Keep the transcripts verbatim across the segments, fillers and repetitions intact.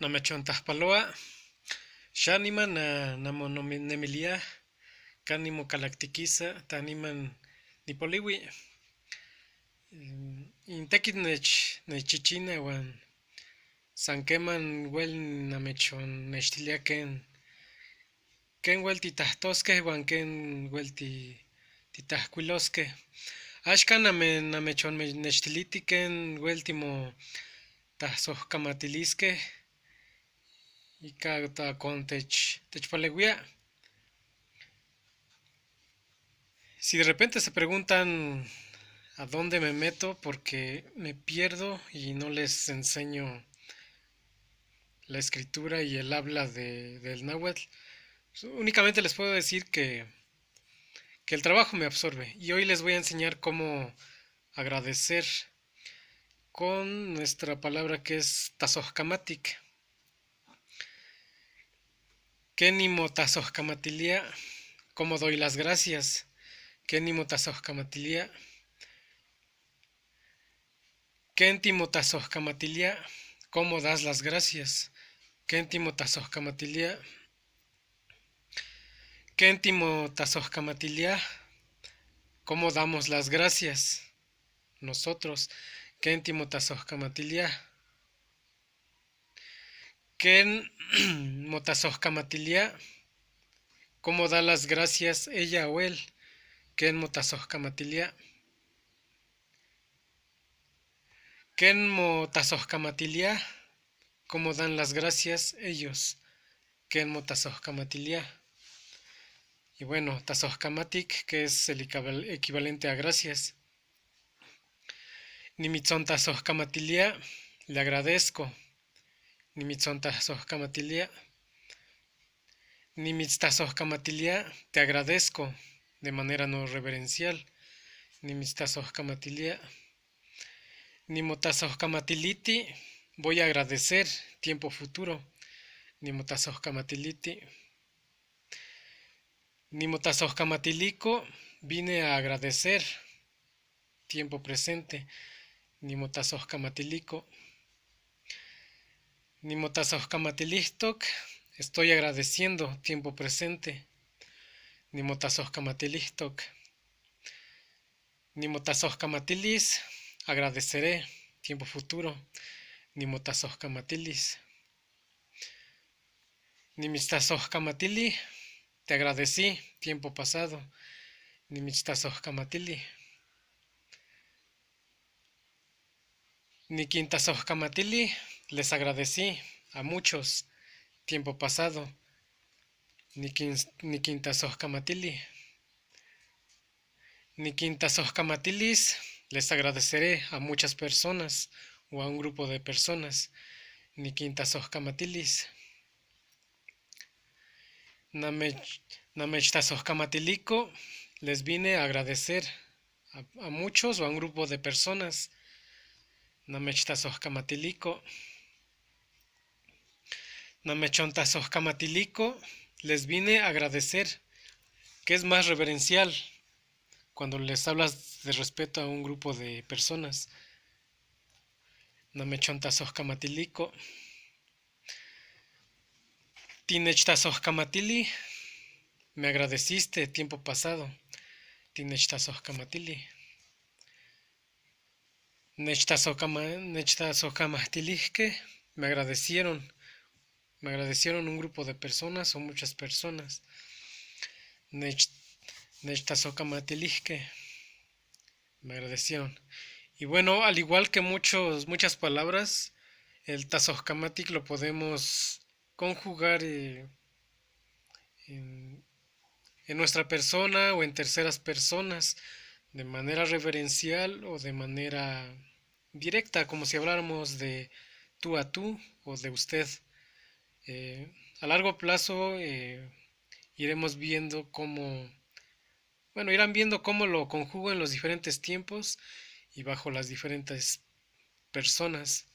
Namechontajpalo'a. Xan niman na, namo, nome, nemiliah, kánimo kalaktikisa, taniman nipolíwi'. In tekit nech, nechchichinawan san keman wel namechonnextiliah ken, ken wel titajtoskej wan ken wel ti, titajkuiloskej. Axka name, namechonnextiliti ken wel timo tajsojkamatiliskej. Ika ta kon tech, techpalewiya'. Si de repente se preguntan a dónde me meto, porque me pierdo y no les enseño la escritura y el habla de, del náhuatl, únicamente les puedo decir que, que el trabajo me absorbe. Y hoy les voy a enseñar cómo agradecer con nuestra palabra que es tasojkamatik. Ken nimo tasojkamatiliah, cómo doy las gracias. Ken nimo tasojkamatiliah. Ken timo tasojkamatiliah, cómo das las gracias. Ken timo tasojkamatiliah. Ken timo tasojkamatiliah, cómo damos las gracias nosotros. Ken timo tasojkamatiliah. Ken mo tasojkamatiliah, cómo da las gracias ella o él. Ken mo tasojkamatiliah. Ken mo tasojkamatiliah, cómo dan las gracias ellos. Ken mo tasojkamatiliah. Y bueno, tasojkamatik, que es el equival-, equivalente a gracias. Nimichontasojkamatiliah, le agradezco. Nimichontasojkamatiliah. Nimichtasojkamatiliah, te agradezco, de manera no reverencial. Nimichtasojkamatiliah. Nimo tasojkamatiliti, voy a agradecer, tiempo futuro. Nimo tasojkamatiliti. Nimo tasojkamatiliko, vine a agradecer, tiempo presente. Nimo tasojkamatiliko. Nimo tasojkamatilihtok, estoy agradeciendo, tiempo presente. Nimo tasojkamatilihtok. Nimo tasojkamatilis, agradeceré, tiempo futuro. Nimo tasojkamatilis. Nimichtasojkamatili, te agradecí, tiempo pasado. Nimichtasojkamatili. Nikintasojkamatili, les agradecí a muchos, tiempo pasado. Nikin-, nikintasojkamatili. Nikintasojkamatilis, les agradeceré a muchas personas o a un grupo de personas. Nikintasojkamatilis. Namech-, namechtasojkamatiliko, les vine a agradecer a, a muchos o a un grupo de personas. Namechtasojkamatiliko. Namechontasojkamatiliko, les vine a agradecer, que es más reverencial cuando les hablas de respeto a un grupo de personas. Namechontasojkamatiliko. Tinechtasojkamatili, me agradeciste, tiempo pasado. Tinechtasojkamatili. Nechtasojkama-, nechtasojkamahtilihke, me agradecieron. Me agradecieron un grupo de personas o muchas personas. Nech-, nechtasojkamatilihke, me agradecieron. Y bueno, al igual que muchos, muchas palabras, el tasojkamatik lo podemos conjugar, eh, en, en nuestra persona o en terceras personas, de manera reverencial o de manera directa, como si habláramos de tú a tú o de usted. Eh, a largo plazo, eh, iremos viendo cómo, bueno, irán viendo cómo lo conjugo en los diferentes tiempos y bajo las diferentes personas.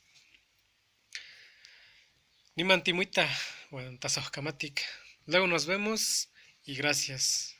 Niman timuita, bueno, tasojkamatik. Luego nos vemos y gracias.